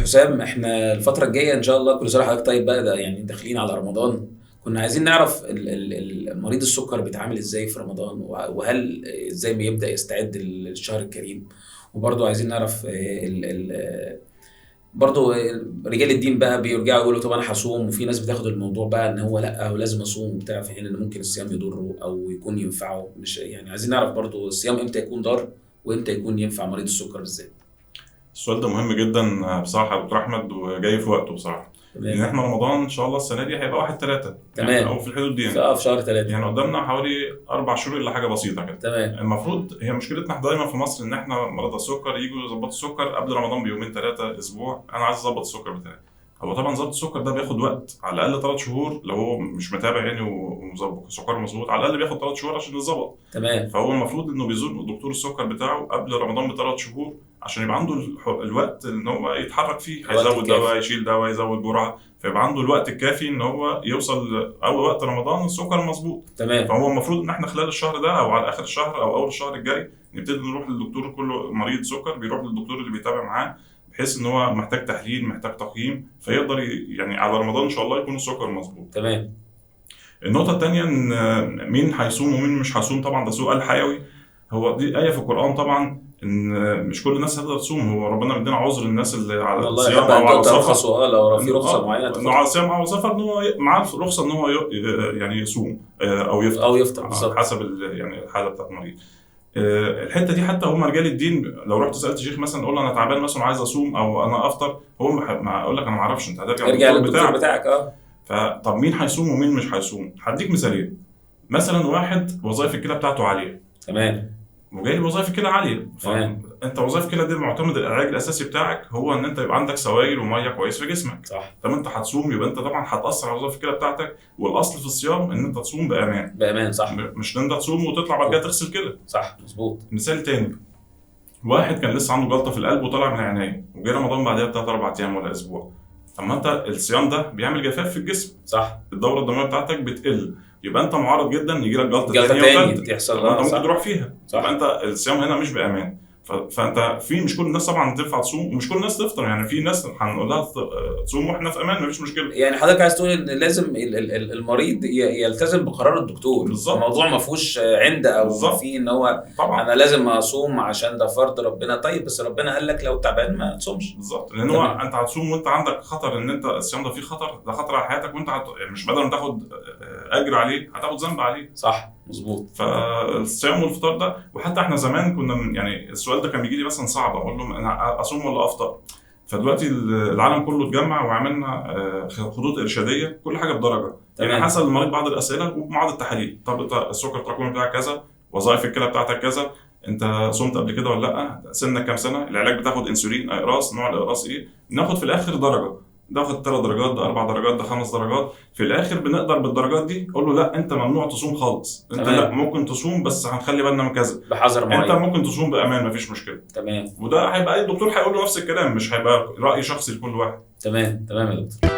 حسام، احنا الفترة الجاية ان شاء الله، كل سنة وحضرتك طيب بقى، ده يعني داخلين على رمضان. كنا عايزين نعرف مريض السكر بيتعامل ازاي في رمضان، وهل ازاي بيبدأ يستعد للشهر الكريم. وبرضه عايزين نعرف برضه رجال الدين بقى بيرجعوا يقولوا طب انا هصوم، وفي ناس بتاخد الموضوع بقى ان هو لا هو لازم اصوم وبتاع، في حين ان ممكن الصيام يضره او يكون ينفعه. مش يعني عايزين نعرف برضه الصيام امتى يكون ضار وامتى يكون ينفع مريض السكر بالذات. السؤال ده مهم جدا بصراحة يا دكتور احمد، وجاي في وقته بصراحة. لان احنا رمضان ان شاء الله السنة دي هيبقى 1/3 يعني، او في الحدود دي يعني، في شهر 3 يعني، قدامنا حوالي 4 شهور الا حاجة بسيطة كده. تمام. المفروض هي مشكلتنا دايما في مصر ان احنا مرضى السكر يجوا يظبطوا السكر قبل رمضان بيومين 3 اسبوع. انا عايز اظبط السكر بتاعي. هو طبعا ظبط السكر ده بياخد وقت، على الاقل 3 شهور لو هو مش متابع يعني ومظبط سكره مظبوط، على الاقل بياخد 3 شهور عشان يتظبط. تمام. فهو المفروض انه بيزور دكتور السكر بتاعه قبل رمضان ب3 شهور عشان يبقى عنده الوقت ان هو يتحرك فيه، هيزود دواء، يشيل دواء، يزود جرعة، فيبقى عنده الوقت الكافي ان هو يوصل اول وقت رمضان السكر مظبوط. تمام. فهو المفروض ان احنا خلال الشهر ده او على اخر الشهر او اول الشهر الجاي نبتدي نروح للدكتور. كل مريض سكر بيروح للدكتور اللي بيتابع معاه، بحيث ان هو محتاج تحليل، محتاج تقييم، فيقدر يعني على رمضان ان شاء الله يكون السكر مظبوط. تمام. النقطة الثانية ان مين هيصوم ومين مش هيصوم، طبعا ده سؤال حيوي. هو دي آية في القرآن طبعا ان مش كل الناس هتقدر تصوم. هو ربنا مدينا عذر الناس اللي على صيام او على سفر، لو في رخصه معينة انه على صيام او سفر، ان هو معاه رخصه ان هو يعني يصوم او يفطر، او يفطر بالظبط حسب يعني الحالة بتاعت المريض. الحتة دي حتى هم رجال الدين لو رحت سالت شيخ مثلا قول له انا تعبان مثلا وعايز اصوم او انا افطر، هو ما اقول لك انا ما اعرفش، انت هترجع للدكتور بتاعك. فطب مين هيصوم ومين مش هيصوم؟ هديك مثالين. مثلا واحد وظائف الكلى بتاعته عالية. تمام. وجاي لي وظائف الكلى عالية. تمام. انت وظائف الكلى دي معتمد العلاج الاساسي بتاعك هو ان انت يبقى عندك سوائل ومية كويس في جسمك. صح. طب انت هتصوم يبقى انت طبعا هتاثر على وظائف الكلى بتاعتك، والاصل في الصيام ان انت تصوم بامان. بامان، صح. مش ان انت تصوم وتطلع بعد كده تغسل كلى. صح، مظبوط. مثال تاني، واحد كان لسه عنده جلطة في القلب وطلع من العناية وجه رمضان بعدها بثلاث 4 ايام ولا اسبوع. طب ما انت الصيام ده بيعمل جفاف في الجسم. صح. الدورة الدموية بتاعتك بتقل، يبقى انت معرض جدا يجي لك جلطة تاني تحصل. انت ممكن تروح فيها. صح. يبقى انت الصيام هنا مش بامان. فانت في مش كل الناس طبعا تنفع تصوم ومش كل الناس تفطر، يعني في ناس هنقول لها تصوم واحنا في امان مفيش مشكلة. يعني حضرتك عايز تقول ان لازم المريض يلتزم بقرار الدكتور. بالظبط. الموضوع ما فيهوش عند او في ان هو طبعا انا لازم اصوم عشان ده فرض ربنا. طيب بس ربنا قال لك لو تعبان ما تصومش. بالظبط، لان هو انت هتصوم وانت عندك خطر، ان انت الصيام ده فيه خطر، ده خطر على حياتك، وانت مش بدل ما تاخد اجر عليه هتاخد ذنب عليه. صح، مظبوط. فالصيام والفطار ده، وحتى احنا زمان كنا يعني السؤال ده كان بيجي لي مثلا صعب، اقول لهم انا اصوم ولا افطر؟ فدلوقتي العالم كله اتجمع وعملنا خطوط ارشاديه، كل حاجة بدرجة. تمام. يعني حسب المريض بعض الاسئلة وبعض التحاليل. طب انت السكر التراكمي بتاعك كذا، وظائف الكلى بتاعتك كذا، انت صمت قبل كده ولا لا، سنك كام سنة، العلاج بتاخد انسولين، اقراص، نوع الاقراص ايه. ناخد في الاخر درجه، ده واخد 3 درجات، ده 4 درجات، ده 5 درجات. في الاخر بنقدر بالدرجات دي اقول له لا انت ممنوع تصوم خالص، انت تمام. لا ممكن تصوم بس هنخلي بالنا من كذا، بحذر معين، انت ممكن تصوم بامان مفيش مشكلة. تمام. وده هيبقى الدكتور هيقول له نفس الكلام، مش هيبقى راي شخصي لكل واحد. تمام. تمام يا دكتور.